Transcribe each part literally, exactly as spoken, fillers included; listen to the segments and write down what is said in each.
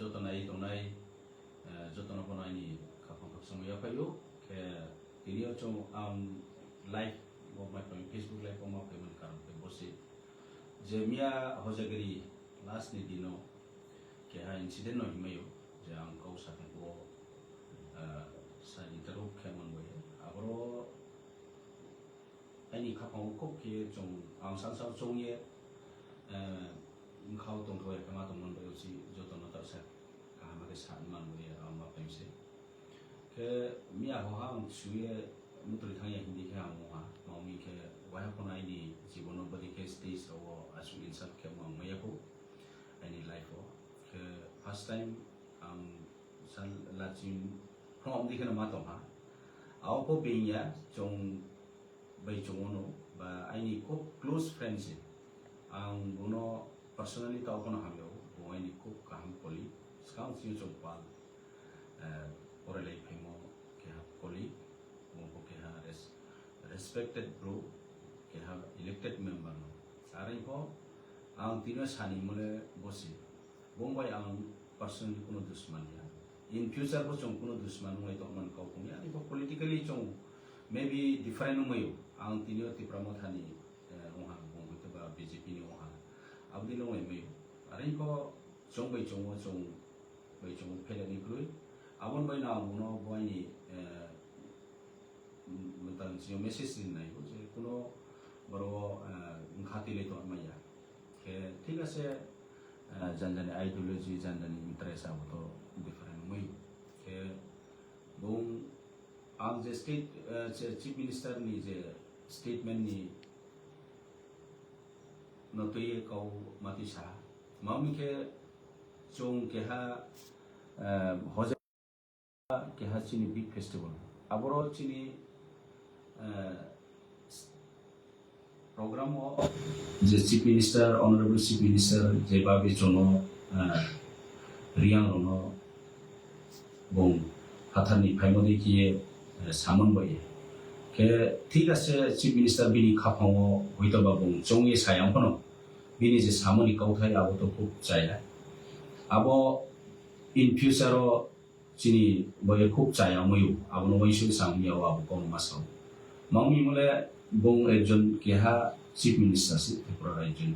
Joto nai tongnai, eh, jotono phano ani khapang khakchangma yaphaio. Khe tini o chwng ang live bo ma phaimani, Facebook live bo ma phaimani karon khe bo se je miya Hojagiri last ni dino keha incident no himmaio, je ang kok sakhe bo, eh, sa interview khe manbai. Aboro ani khapang o kok khe chwng ang sal sal chwng ye, eh, bwkha o tongthok ya khe ma tongmani bai usi joto no ta sa kaham khe sa manbai ang ma phaimse. Khe miya ho ha ang suye mutri thangya hindi khe ang wngha, mami khe waiha phano aini jibono bwdikhe stage rogo aswk insult khe wng maya kho aini life o. Khe first time ang sal lachim phano amdi kheno ma tongha. Ao kho bengya chwng bai chwng ono ba aini khub close friend se. Ang bono personally tao phano hamya o, bo aini khub kaham colleague. Swkang sini chwng pal, eh, porelai phaimo keha colleague, bo bo keha res-, respected bro, keha elected member no. Arwi pho ang tino sani mole bosi. Bongbai ang personally kuno dusman ya. In future bo chwng kuno dusman wngwi tongmani kok wngya. Ani bo politically chwng maybe different wngwi o. Ang tini o Tipra Mothani, eh, wngha, bung hwnkhe ba B J P ni wngha. Aboni wngwi wngwi o. Arwi pho chwng bai chwng o chwng bai chwng o phelani kwrwi. Aboni bai no ang bono boini, eh, mwtang sini message rinai je kuno boro, eh, wngkha twi lai tongmaya. Khe thik ase, eh, jani jani ideology, jani jani interest abo to different wngwi. Khe bung ang je state, eh, che-, chief minister ni je statement ni no twi kau matwi sa. Mami khe chwng keha, eh, hoja keha chini big festival. Aboro chini, eh, s-, program o je Chief Minister, Honorable Chief Minister, je babi chono, eh, Riang rono bung phatarni phaimodi khe, eh, samon bai. Khe thik ase Chief Minister bini khaphango hoito ba bung chongye sayang phano bini je samoni kauthai abo to khub chaya. Abo in future o chini boye khub chaya wngwi o, abono uansuk samya o abo kono ma sao. Mangmi mole bung ekjon keha chief minister si Tripura rajyo ni.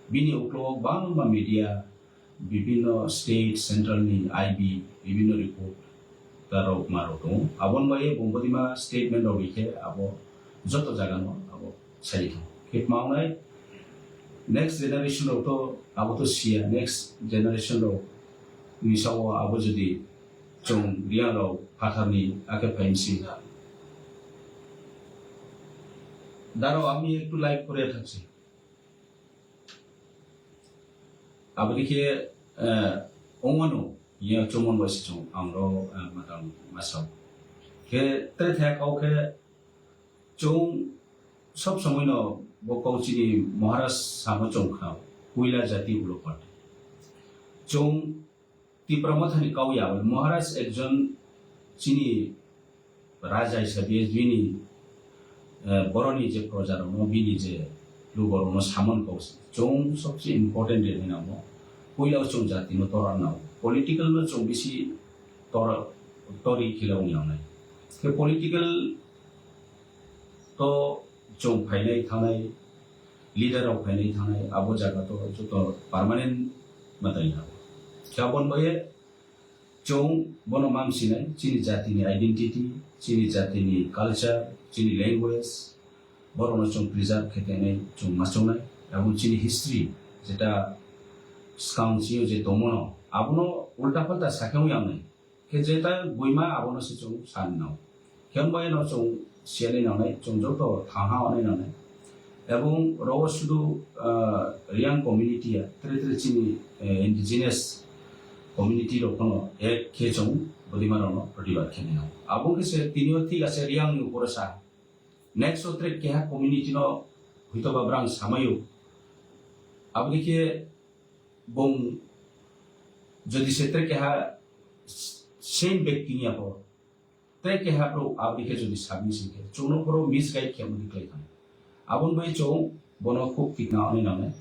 Bini uklo o bangma media, bibinno state, central ni I B, bibinno report ta rok ma rok tongo. Aboni baye bung bodima statement rok rikhe abo joto jaga no abo sai thang. Khe ma wngnai next generation rok to abo to siya, next generation rok ni sao abo jodi chwng Riang rok phatar ni ake phaimsi. Daro ami ektu live kore thakse. Aboni khe, eh, ongmano, ya chumon bai se chwng ang ro, eh, matang masao. Khe tre thaya kau khe chwng sob somoi no bo kau chini Maharaj samo chwng khna, puila jati ulo party. Chwng Tipra Mothani kau ya, Maharaj ekjon chini raja hisabe bini, eh, boroni je proja rokno, bini je lugo rokno samon kau se. Chwng sobse important de hinamo. Puila chwng jati no tora nao. Political no chwng bisi tora, tori khila wngnai. Ke political to chwng phainai thangnai, leader rok phainai thangnai, abo jaga to joto permanent matai ha. Khe aboni baye chwng bono mamsinai, chini jatini identity, chini jatini culture, chini language, borokno chwng preserve khe tenai chwng machongnai, abo chini history, jeta swkang chini je tongmano, abono ulta palta sakhe wngnai. Khe jeta buima abono se chwng san nao. Khe wngbai no chwng siyanai nangnai, chwng joto thangha onai nangnai. Ebong rogo sudu, ah, Riang community ya, tre tre chini, eh, indigenous community rok phano ek khe chwng bodima rokno protibad khe nai. Abo khe se tini o thik ase Riang ni uporo sa. Next o tre keha community no hoito ba brang samayo. Abo khe bong jodi se tre keha same bekti ni apo. Tei keha bro aboni khe jodi submission khe chwngno borok misguide khe mani khlai thang. Aboni bai chwng bono khub tikna ani nangnai.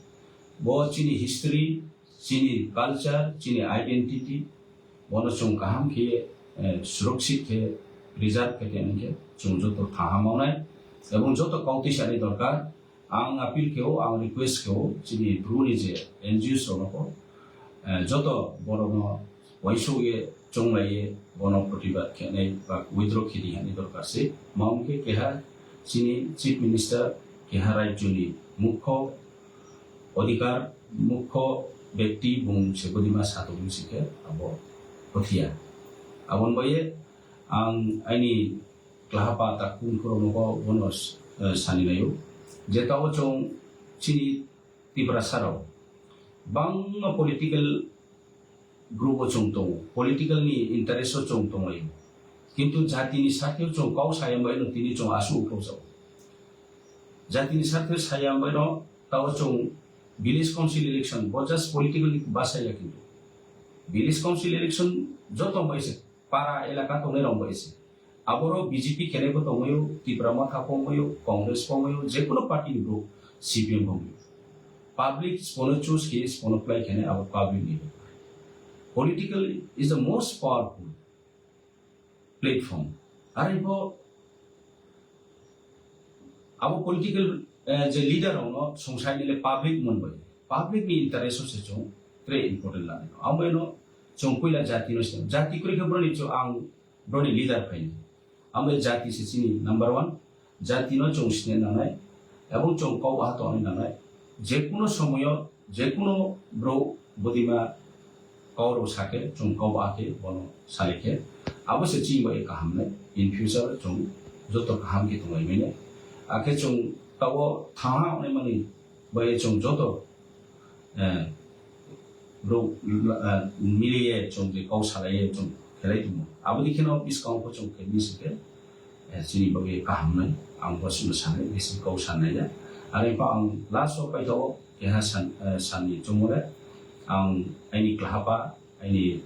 Bo chini history, Chini culture, chini identity, bono chwng kaham khe, eh, surakshit khe, preserve khe tongkhe chwng joto thangha mawnai. Ebong joto kautwi sani dorkar. Ang appeal khe-o, ang request khe-o, chini Bru ni je N G Os rokno, eh, joto borokno uaisukye chonglaiye bono protibad khenai ba withdraw khedi hwnwi dorkar se. Ma wngkhe keha chini Chief Minister, keha rajyoni mukho odhikar, mukho bekti bung se bodima satokni sikhe abo hothia. Aboni baye ang aini klahapa takung khoroknokho bono, eh, sani naio. Je tao chwng chini Tiprasa rok bangma political group o chwng tongo, political ni interest o chwng tonglaio. Kintu jati ni sakhe chwng kau saya bai no tini chwng asu ukhok jago. Jati ni sakhe saya bai no tao chwng village council election bo just political ni basa ya kintu. Village council election joto bai se para elaka tongnai rok bai se. Aboro B J P khenai bo tongmaio, Tipra Motha pongmaio, Congress pongmaio, jekuno party ni group C P M pongmaio. Public spono choose khe spono apply khenai abo public ni. Political is the most powerful platform. Are bo abo political, eh, je leader rokno songsainile public mon bai. Public ni interest o se chwng tre important lani. Amo eno chwng puila jati no sina. Jati kuri khe broni chwng ang broni leader phaini. Amo jati se chini number one. Jati no chwng sina nanai. Ebong chwng kau baha tongni nanai. Jekuno somoyo, jekuno bro bodima kau rok sake, chwng kau baha khe bono sale khe. Abo se chini bai kaham nai. In future chwng joto kaham khe tonglai mene. Akhe chwng tabo thangha onai mani bai chwng joto, eh, bro, eh, miliye chwng je kau salaiye chwng khelai tumo. Abo di kheno buskang pho chwng khe bisi khe, eh, chini bagwi kaham nai. Ang bo chwng sanai, bisi kau sanai ya. Are pa ang last o paitao keha san, eh, sanni chumore ang aini klahapa aini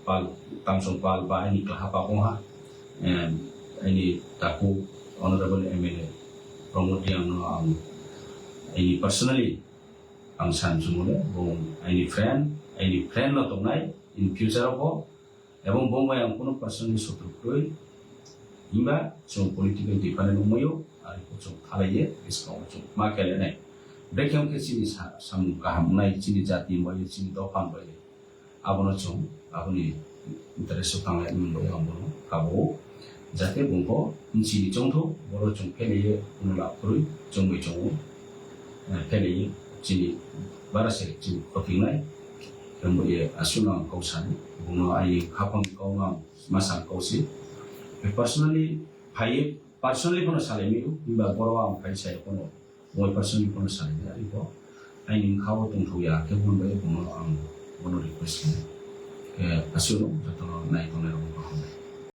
pal, tamsong pal ba aini klahapa kongha, em, aini taku Honorable M L A Pramod Reang no ang aini personally ang san chumole bong aini friend, aini friend no tongnai in future o bo, ebong bong bai ang kuno personally sotru kroi, himba chwng political different wngmaio, ari ko chwng khalaiye, iskang chwng ma kele nai. Bekhe wngkhe chini sa-, samung kaham wngnai, chini jati bai, chini dopha bai. Abono chwng aboni interest o tanglai mung bai ang bono kabo. Jate bungbo nchini chongtho, boro chwng phelaye kuno lab kwrwi chwngwi chongo. Eh, phelaye chini bara se chini khotingnai. Kembo ye aswkno ang kok sani, bungno aini khapang kok ang masang kok si. Personally, phaiye, personally bono salai mio, himba boro ang phai sai bono. Moi personally bono salai ya, ibo. Aini khao tongthok ya, khe bono bai bono ang bono request khe. Khe aswkno jotono nai tong